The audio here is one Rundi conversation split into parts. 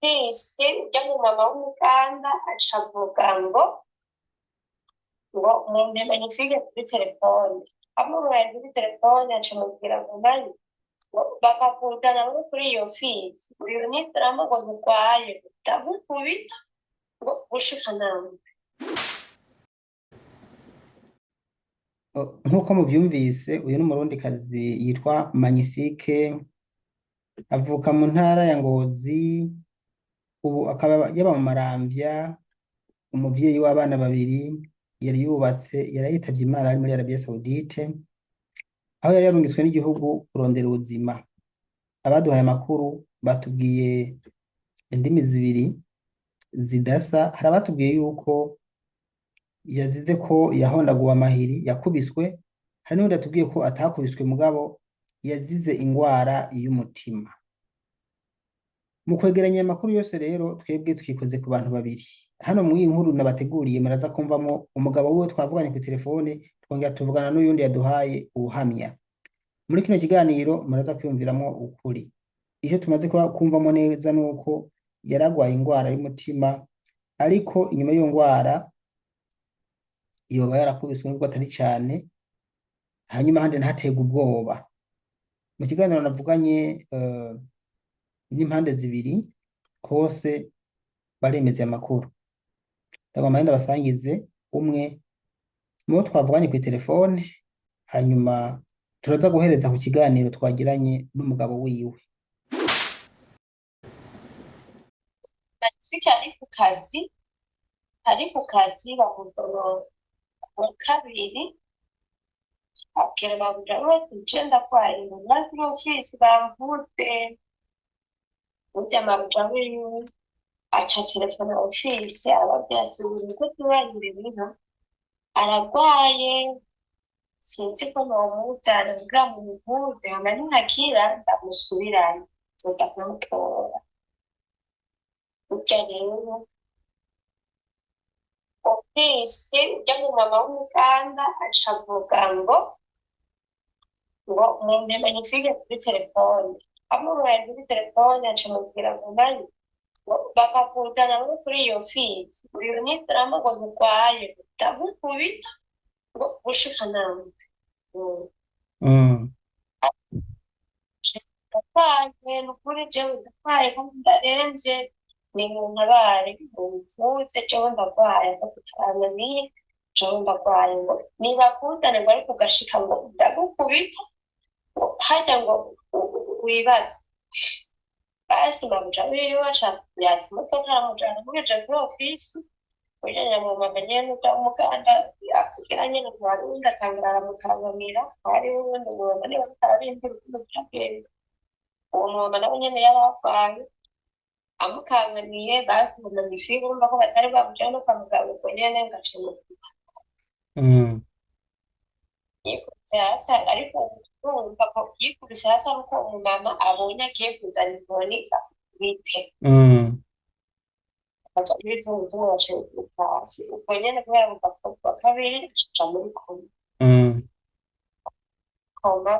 Ese urya mu mama w'umuganda aca avuga ngo mumpe Magnifique kuri telefone. Amuhaye kuri telefone aca amubwira ngo mani ngo bakakuzana ngo kuri iyo fisi uyu nitarama ngo nturwaye, ndagukubita ngo gushika nawe. Nk'uko muvyumvise, uyu ni umurundikazi yitwa Magnifique, avuka mu ntara ya Ngozi, ubu akaba yaba mu Maramvya, umuvyeyi w'abana babiri, yari yubatse, yari yitavye Imana ari muri Arabie Saoudite, aho yari yarungitswe n'igihugu kurondera ubuzima. Abaduhaye amakuru batubwiye indimi zibiri zidasa. Hari abatubwiye yuko yazize ko yahondaguwe amahiri, yakubiswe, hari n'uwundi atubwiye ko atakubiswe mugabo yazize ingwara y'umutima. Mu kwegeranya aya makuru yose rero, twebwe twikoze ku bantu babiri. Hano muri iyi nkuru nabateguriye muraza kumvamwo umugabo wiwe twavuganye kw'iterefone, twongera tuvugana n'uyundi yaduhaye ubuhamya. Muri kino kiganiro muraza kwiyumviramwo ukuri. Ivyo tumaze kumvamwo neza nuko yaragwaye ingwara y'umutima, ariko inyuma y'iyo ngwara yoba yarakubiswe nubwo atari cane, hanyuma ahandi ntaterwe ubwoba. Mu kiganiro navuganye n'impande zibiri hose baremeza aya makuru. Ndagomba rero ndabasangize umwe mubo twavuganye kw'iterefone, hanyuma turaza guhereza ku kiganiro twagiranye n'umugabo wiwe. Magnifique ari ku kazi, ari ku kazi bamugoro wa kabiri abwira bavuga we je ndagwaye ngo nari kuri ofisi bamvutse. Burya mabuja wiwe aca telefona ofisi arababwira ati ubu niko tubanira ibintu aragwaye, sinzi ko nomuzana kugira mumuvuze, hama nihakira ndamusubirana nzoza kumutora. Burya rero ofisi urya mu mama w'umuganda aca avuga ngo mumpe Magnifique kuri telefone. Amuhaye kuri telefone aca amubwira ngo mani ngo bakakuzana ngo kuri iyo fisi uyu nitarama ngo nturwaye, ndagukubita ngo gushika nawe. Ndagwaye nukuri, jewe ndagwaye kandi ndaremvye, nimuntabare mumvuze, jewe ndagwaye ko tutarananiye, jewe ndagwaye ngo nibakuzane ngo ariko ugashika ngo ndagukubita ngo harya ngo wibaze. Basi mabuja wiwe aca yatsa imodoka aramujana amugejeje kuri ofisi. Burya nyamumama nyene urya w'umuganda akugira nyene ngo hari uwundi atangura aramukankamira, hariho uwundi mumama niba atarabimbwira ukuntu vyagenda. Uwo mumama nawe nyene yari arwaye, amukankamiye basi Magnifique urumva ko batari bamujane no kwa muganga, ubwo nyene ngaca yikubise hasi, ariko urumva ko yikubise hasi ari uko umumama abonye agiye kuzana inkoni akubite. Aca ibizunguzungu aca yikubita hasi ubwo nyene kubera mu wa kabiri aca muri koma. Koma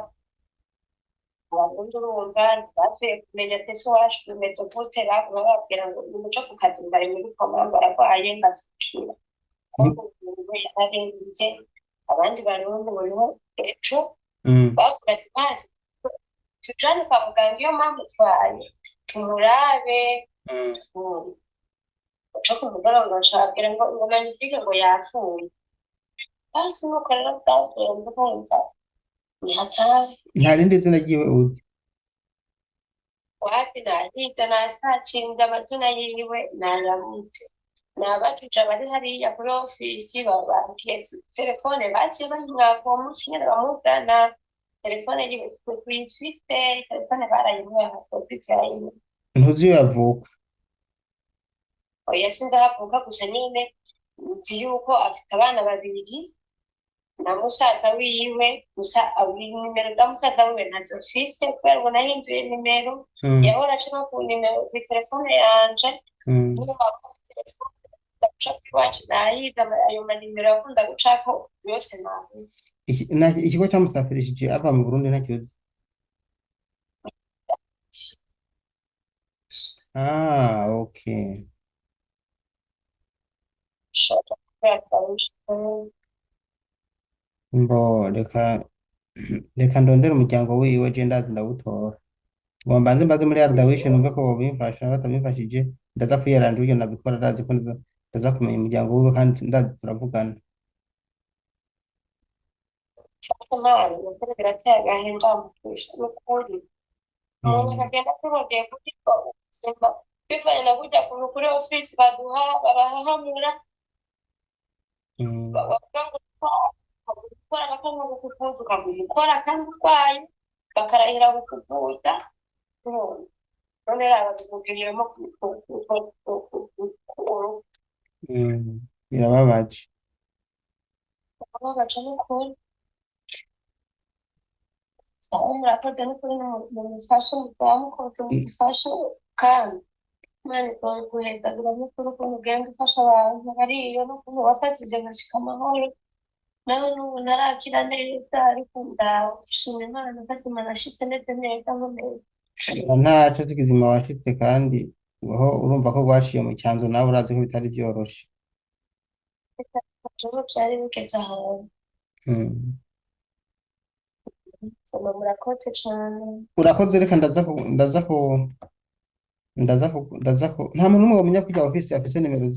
abarundi urumva ntibasubiye kumenya ati ese iwacu bimeze gute, baguma bababwira ngo nimuce ku kazi ngo ari muri koma ngo aragwaye ngo azokira. Kumbe umuntu yararembye, abandi barundi ngo niho ejo bavuga ati mazi tujane kwa muganga iyo mpamvu twaye tumurabe. Uco ku mugoroba ngo nshobora ngo Magnifique ngo yapfuye. Basi nuko rero byagenze, urumva ni hatari. Nta rindi zina ryiwe uzi? Wapi, nahita nasacinze amazina yiwe nayabutse, nabajije abari hariya kuri ofisi bababwiye telefone baciye bayimwaka uwo munsi nyene bamuzana, telefone yiwe sitwe tuyifise, telefone barayimwaka twebwe yarayimuha. Ntuzi iyo yavuka? Oya, sindahavuka, gusa nyene nzi yuko afite abana babiri na musaza wiwe, gusa nimero za musaza wiwe ntazo mfise kubera ubu nahinduye nimero. Yahora aca no ku nimero kw'itelefone yanje. Niyo bakoze telefone ndaguca kuri iwacu nayize ayo manimero yakunda gucako yose nabuze. Ikigo camusafirishije ava mu Burundi ntakiuzi? Ah, okay. Shaka kubera Mbo reka reka ndondere umuryango wiwe je ndazi ndawutora. Ngo mbanze mbaze muri Ardawish numve ko bobimfasha, batabimfashije ndaza kwiyaranja uburyo nabikora, ndazi ko ndaza kumenya umuryango wiwe kandi ndazi turavugana. Imana nukuri birateye agahinda mukisha nukuri umuntu akagenda kurondeye kugirwa ubuzima bivanye na kurya kuntu kuri ofisi baduha babahahamura bavuga ngo gukora bakanga kukuvuza ukaguma ukora kandi urwaye bakarahira kukuvuza none raba tukuviriyemo Birababaje. Birababaje n'ukuri. Aho murakoze n'ukuri mumufashe muzaba mukoze mudufashe kandi Imana izoguhezagira n'ukuri ukuntu ugenda ufasha abantu hariyo n'ukuntu wafashije nkashika amahoro nawe n'ubu ntarakira neza ariko ndashima Imana ko azima nashitse meze neza nkomeye. Ntaco tukizima washitse kandi aho urumva ko rwaciye mu cyanzu nawe urazi ko bitari byoroshe. Jewe vyari bigeze ahantu. Murakoze cane. Urakoze reka ndaza ku ndaza ku ndaza ku ndaza ku nta muntu n'umwe womenya kurya ofisi afise nimero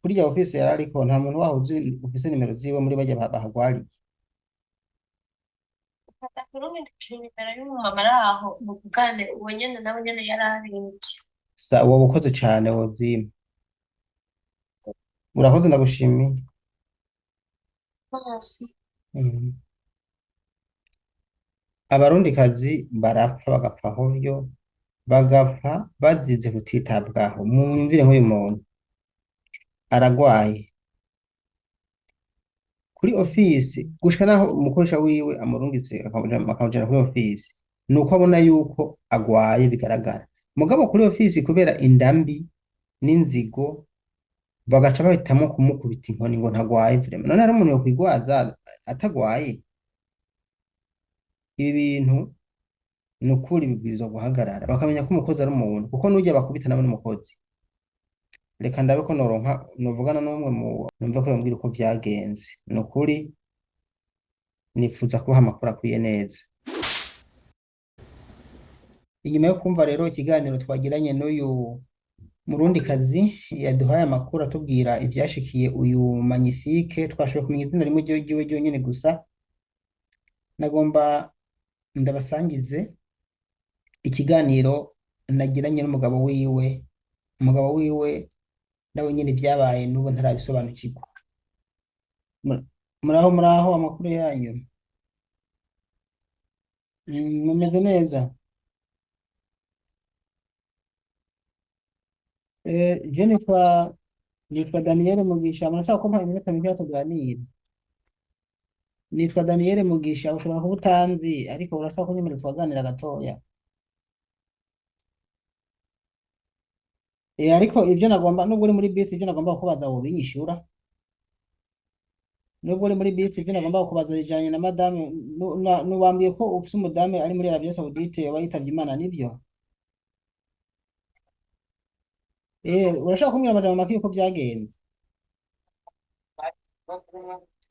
kurya ofisi yari ariko nta muntu waho uzi ufise nimero ziwe muri barya bahagwariye. Fata kurungikira nimero y'umumama ari aho muvugane uwo nyene nawe nyene yari arembye. Sa woba ukoze cane wozima. Urakoze ndagushimiye. Bose. Abarundikazi barapfa bagapfa hovyo bagapfa bazize kutitabwaho. Mwumvire nk'uyu muntu aragwaye kuri ofisi gushika naho umukoresha wiwe amurungitse akamujana kuri ofisi nuko abona yuko agwaye bigaragara. Mugabo kuri ofisi kubera indambi n'inzigo bagaca bahitamwo kumukubita inkoni ngo ntagwaye vraiment. None hari umuntu yokwigwaza atagwaye? Ibi bintu nukuri bibwirizwa guhagarara bakamenya ko umukozi ari umuntu kuko n'urya bakubita nawe n'umukozi. Reka ndabe ko noronka novugana n'umwe mu numve ko yombwira uko vyagenze. Nukuri nifuza kubaha amakuru akwiye neza. Inyuma yo kumva rero ikiganiro twagiranye n'uyu murundikazi yaduhaye amakuru atubwira ivyashikiye uyu Magnifique, twashoboye kumenya izina rimwe ryiwe ryonyene gusa. Nagomba ndabasangize ikiganiro nagiranye n'umugabo wiwe. Umugabo wiwe nawe nyene ivyabaye n'ubu ntarabisobanukirwa. Muraho muraho amakuru yanyu. Mumeze neza? Je nitwa Daniel Mugisha, murashaka kumpa iminota mikeya tuganire? Nitwa Daniel Mugisha, ushobora kuba utanzi ariko urashaka kunyemerera tukaganira gatoya. Ariko ivyo nagomba nubwo uri muri bisi ivyo nagomba kukubaza wobinyishura. Nubwo uri muri bisi ivyo nagomba kukubaza bijanye na madame nuwambwiye ko ufise umudame ari muri Arabia Saoudite yoba yitavye Imana nivyo? Urashaka kumbwira amajambo make yuko vyagenze?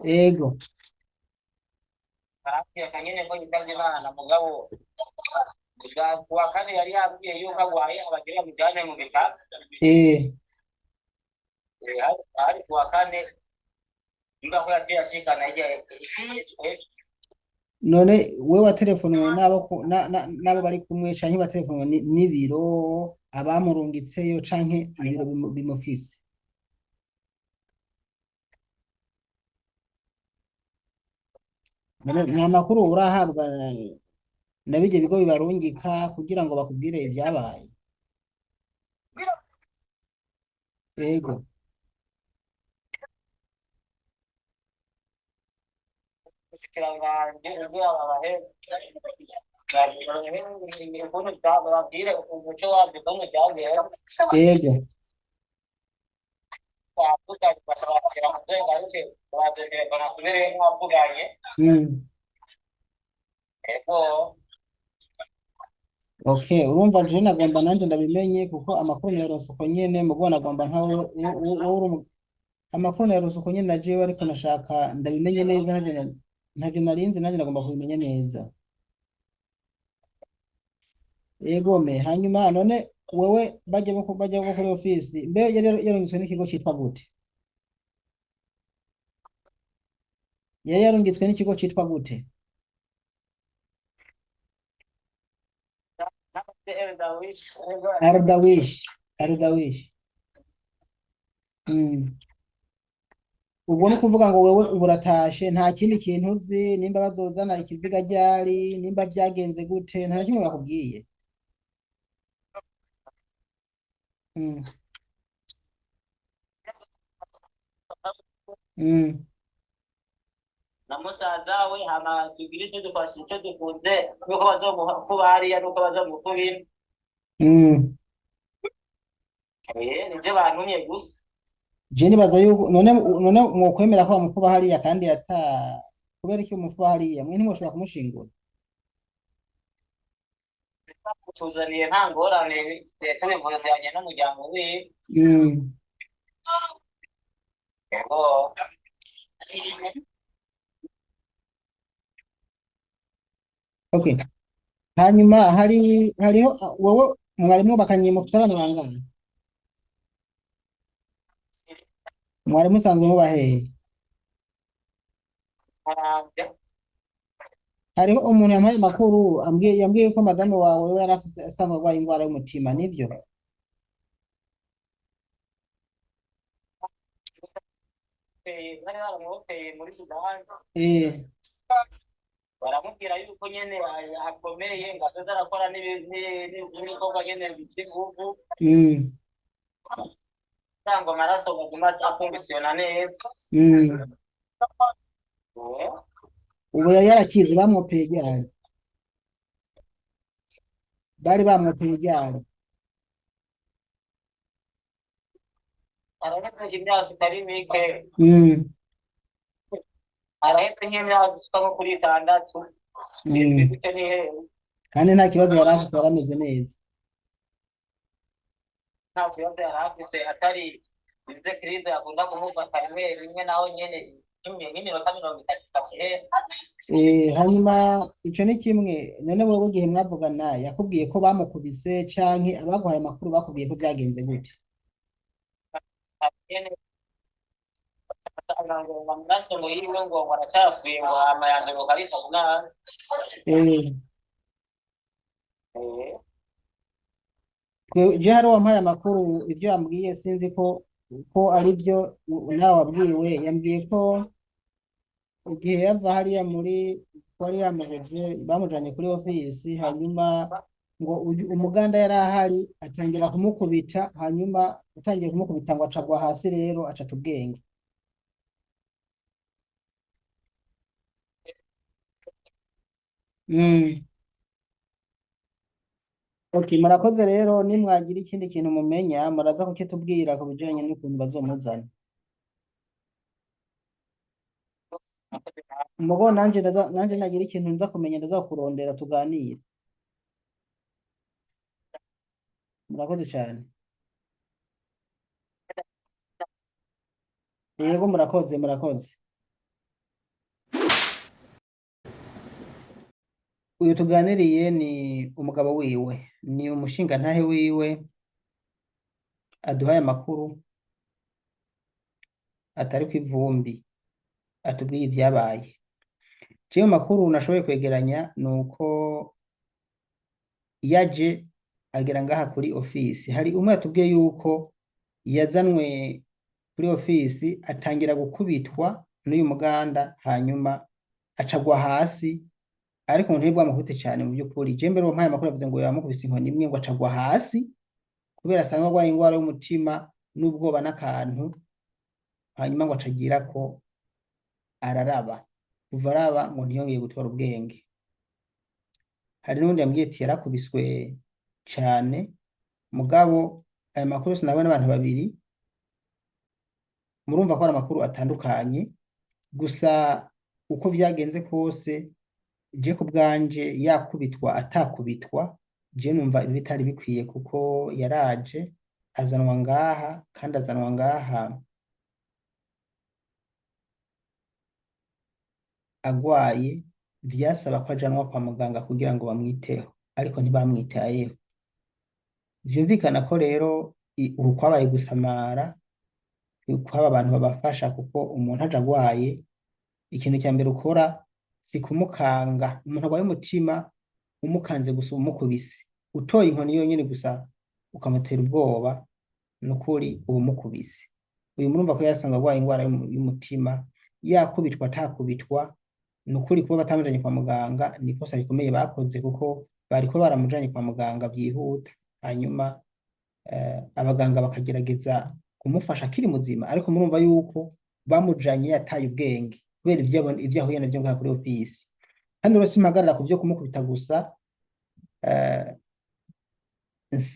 Ego. Barambwira nyene ko yitavye Imana mugabo kuwa kane yari yabwiye yuko agwaye abagira bamujane mu bitaro. Hari kuwa kane imba ko yaciye ashikana hirya. None wewe watelefonwe n'abo n'abo bari kumwe canke watelefonwe n'ibiro abamurungitseyo canke ibiro bimufise? None nta makuru urahabwa na birya bigo bibarungika kugira ngo bakubwire ivyabaye? Ego. Umushikiranganji ubwo abahe ukuntu babwire umuco wabyo ukuntu byagenze. Ego. Bavuganye bashobora kuzengaruke badutelefona asubiremo bavuganye. Ego. Okay, urumva je nagomba nanje ndabimenye kuko amakuru nayaronse uko nyene, mugo nagomba nka wowe uri amakuru nayaronse uko nyene na jewe, ariko nashaka ndabimenye neza, ntavyo narinzi, nanje nagomba kubimenya neza. Yegome, hanyuma none wewe bajya bo kuri ofisi, mbe yari yarungitswe n'ikigo citwa gute? Yari yarungitswe n'ikigo citwa gute? Ardawish, Ardawish. Ubwo ni ukuvuga ngo wewe ubu uratashe, nta kindi kintu uzi, nimba bazozana ikiziga ryari, nimba byagenze gute, nta na kimwe bakubwiye. Na musaza we hama tugire icyo dufashe icyo dukunze nuko bazomukuba hariya nuko bazomukubira. Nivyo bantumye gusa. Je nibaza yuko none mwokwemera ko bamukuba hariya kandi ata kubera iki bamukuba hariya, mwe ntimwoshobora kumushingura? Tuzaniye nta ngorane, tubivuzanye n'umuryango wiwe. Yego. Okay. Hanyuma hariho wowe mwari mwubakanye mufite abana bangahe? Mwari musanzwe muba hehe? Hariho umuntu yampaye amakuru yambwiye ko madame wawe we yari afise asanzwe arwaye ingwara y'umutima, nivyo? Bari baramwoteye muri Sudani. Baramubwira yuko nyene akomeye ngo azoze arakora n'ibikorwa nyene vy'inguvu. Kugira ngo amaraso aguma afunkisiyona neza. Ubu yari yarakize, bamwopeye ryari? Bari bamwopeye ryari? Araheze imyaka itari mike. Araheze nk'imyaka ishika nko kuri 6. Gutyo ni hehe? Kandi nta kibazo yari afise, yari ameze neza. Nta kibazo yari afise, atari ize crise akunda kumufata rimwe rimwe, naho nyene nk'iminota 30 ikashihera. Hanyuma ico ni kimwe. None wewe igihe mwavugana yakubwiye ko bamukubise canke abaguhaye amakuru bakubwiye ko byagenze gute? Nyene asanga ngo amaraso ngo yiwe ngo aracafuye ngo hama yanduruka ariko nabi. Je hari uwampaye amakuru, ivyo yambwiye sinzi ko ari byo nawe wabwiwe. Yambwiye ko igihe yava hariya muri wari yamuguze bamujanye kuri ofisi, hanyuma ngo umuganda yari ahari atangira kumukubita, hanyuma atangiye kumukubita ngo acagwa hasi, rero acata ubwenge. Okay, murakoze rero, nimwagira ikindi kintu mumenya muraza kukitubwira ku bijanye n'ukuntu bazomuzana. Mugo nanje nanje nagira ikintu nza kumenya ndaza kurondera tuganire. Murakoze cyane. Yego, murakoze, murakoze. Uyu tuganiriye ni umugabo wiwe, ni umushingantahe wiwe aduhaye amakuru atari ku ivumbi, atubwiye ivyabaye. Jewe makuru nashoboye kwegeranya nuko yaje agera ngaha kuri ofisi. Hari umwe yatubwiye yuko yazanwe kuri ofisi atangira gukubitwa n'uyu muganda, hanyuma acagwa hasi, ariko ngo ntibwamukubite cyane mu by'ukuri. Je mbere uwampaye amakuru yavuze ngo yamukubise inkoni imwe ngo acagwa hasi kubera asanzwe arwaye ingwara y'umutima n'ubwoba n'akantu, hanyuma ngo acagira ko araraba. Kuva araba ngo ntiyongeye gutora ubwenge. Hari n'uwundi yambwiye ati yarakubiswe cane, mugabo aya makuru sinabona n'abantu babiri, murumva ko ari amakuru atandukanye. Gusa uko vyagenze kose, je ku bwanje yakubitwa atakubitwa, Je numva ibi bitari bikwiye kuko yaraje azanwa ngaha kandi azanwa ngaha agwaye, vyasaba ko ajanwa kwa muganga kugira ngo bamwiteho, ariko ntibamwitayeho. Vyumvikana ko rero uku kwabaye gusamara kw'aba bantu babafasha, kuko umuntu aje agwaye ikintu cya mbere ukora si kumukanga. Umuntu agwaye umutima umukanze gusa umukubise, utoye inkoni yonyene gusa ukamutera ubwoba, nukuri uba umukubise. Uyu murumva ko yarasanzwe agwaye ingwara y'umutima, yakubitwa atakubitwa, nukuri kuba batamujanye kwa muganga ni ikosa rikomeye bakoze, kuko bariko baramujanye kwa muganga vyihuta, hanyuma abaganga bakagerageza kumufasha akiri muzima. Ariko murumva yuko bamujanye yataye ubwenge kubera ivyo ahuye navyo ngaha kuri ofisi. Hano rero simpagarara ku vyo kumukubita gusa, eh,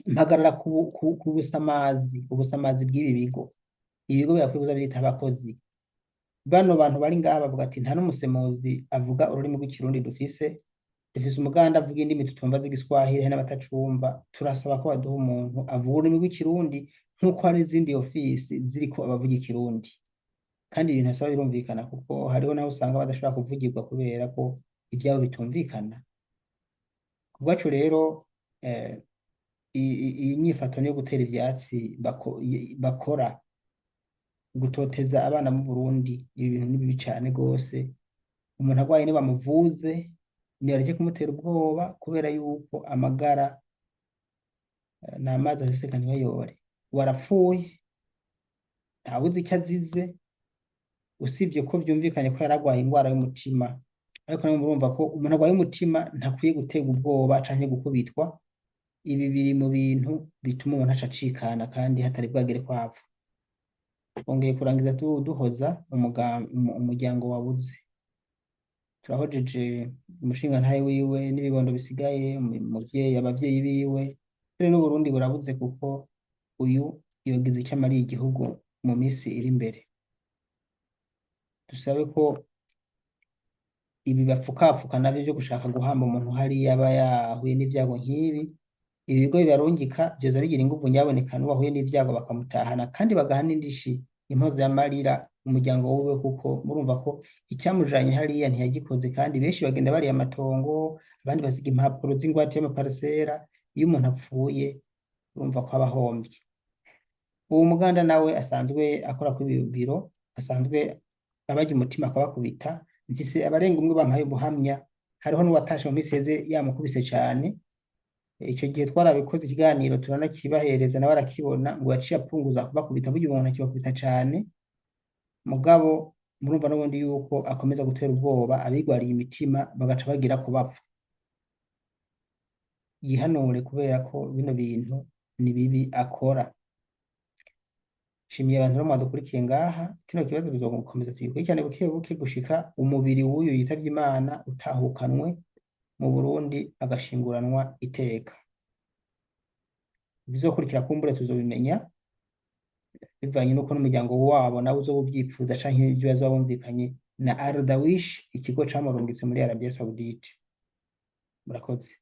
mpagarara ku busamazi, ubusamazi bw'ibi bigo. Ibigo birakwiye kuza birita abakozi. Bano bantu bari ngaha bavuga ati nta n'umusemuzi avuga ururimi rw'ikirundi dufise, dufise umuganda avuga indimi tutumva z'igiswahili n'abatacumva, turasaba ko baduha umuntu avuga ururimi rw'ikirundi nk'uko hari izindi ofisi ziriko abavuga ikirundi. Kandi ibintu asaba birumvikana, kuko hariho naho usanga badashobora kuvugirwa kubera ko ivyabo bitumvikana. Kubwacu rero iyi nyifato niyo gutera ivyatsi bakora, gutoteza abana b'u Burundi, ibi bintu ni bibi cane gose. Umuntu agwaye nibamuvuze, nibareke kumutera ubwoba, kubera yuko amagara ni amazi aseseka ntibayore. Warapfuye ntawuzi icyo azize, usibye ko vyumvikanye ko yaragwaye ingwara y'umutima. Ariko namwe murumva ko umuntu agwaye umutima ntakwiye guterwa ubwoba canke gukubitwa. Ibi biri mu bintu bituma umuntu aca acikana kandi hatari bwagere kwapfa. Twongeye kurangiza duhoza umuryango wabuze. Turahojeje umushingantahe wiwe n'ibibondo bisigaye, umuvyeyi, abavyeyi biwe, mbere n'Uburundi burabuze, kuko uyu yogize icyo amariye igihugu mu misi iri imbere. Dusabe ko ibi bapfukapfuka navyo vyo gushaka guhamba umuntu hariya aba yahuye n'ivyago nk'ibi, ibi bigo bibarungika vyoza bigira inguvu nyaboneka n'uwahuye n'ivyago bakamutahana, kandi bagaha n'indishi impozamarira umuryango wiwe, kuko murumva ko icyamujanye hariya ntiyagikoze, kandi benshi bagenda bariya amatongo, abandi basiga impapuro z'ingwate y'amaparisera. Iyo umuntu apfuye urumva ko aba ahomvye. Uwo muganda nawe asanzwe akora kuri ibi biro, asanzwe abarya umutima akabakubita. Mfise abarenga umwe bampaye ubuhamya, hariho n'uwatashe mu minsi iheze yamukubise cane. Ico gihe twarabikoze ikiganiro turanakibahereza, nawe arakibona, ngo yaciye apunguza kubakubita, burya umuntu akibakubita cane. Mugabo murumva n'ubundi yuko akomeza gutera ubwoba abigwariye imitima bagaca bagira ko bapfa. Yihanure kubera ko bino bintu ni bibi akora. Nshimiye abantu rero mwadukurikiye ngaha. Kino kibazo tuzokomeza tugikurikirane buke buke gushika umubiri w'uyu yitavye Imana utahukanwe mu Burundi agashinguranwa iteka. Ibizokurikira kumbure tuzobimenya bivanye n'uko n'umuryango wabo nawe uzoba uvyipfuza canke ivyo bazoba bumvikanye na Al-Dawish, ikigo camurungitse muri Arabia Saudite. Murakoze.